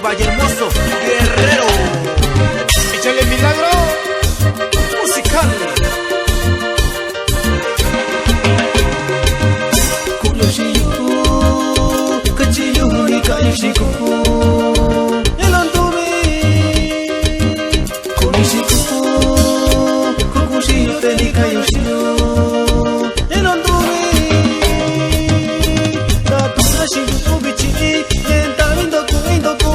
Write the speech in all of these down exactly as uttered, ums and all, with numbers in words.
Valle Hermoso, Guerrero. Échale milagro musical. Kuyo shiyu, kachiyu, ni kayo shiku. Elon tubi. Kuni shiku. Kuku shiyu, teni kayo shiyu. Elon tubi. Tatu shiyu, tubi chi. Enta vindo ku, vindo ku.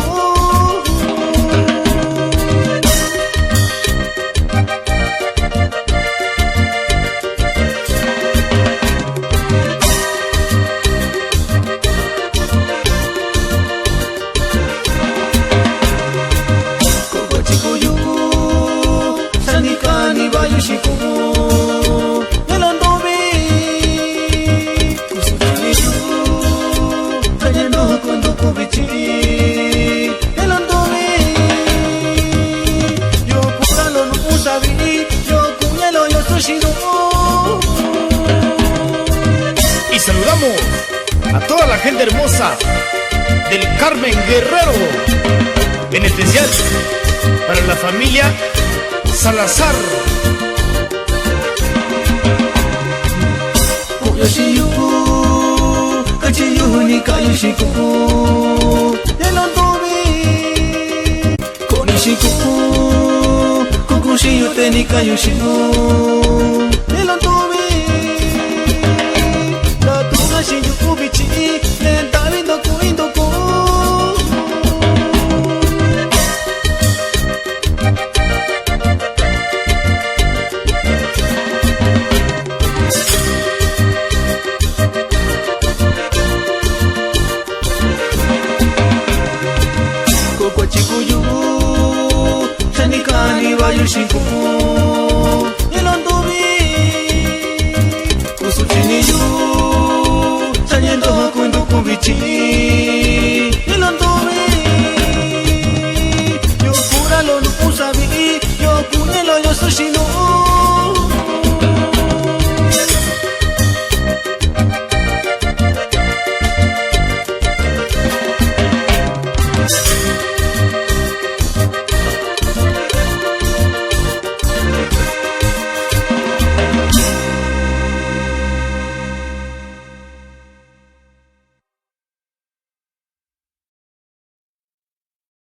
Y saludamos a toda la gente hermosa del Carmen Guerrero, en especial para la familia Salazar. Kuyo shiyu, kachiyu, ni kayo shiku. Elon tubi. Kuni shiku. Kuku shiyu, teni kayo shiyu. Elon tubi. Tatu shiyu, tubi chi. Enta vindo ku, vindo ku. Kokwa chikuyu, chanikani vayu shinku. Elon tubi, kusuchiniyu, chanyendo kundu kumbichi.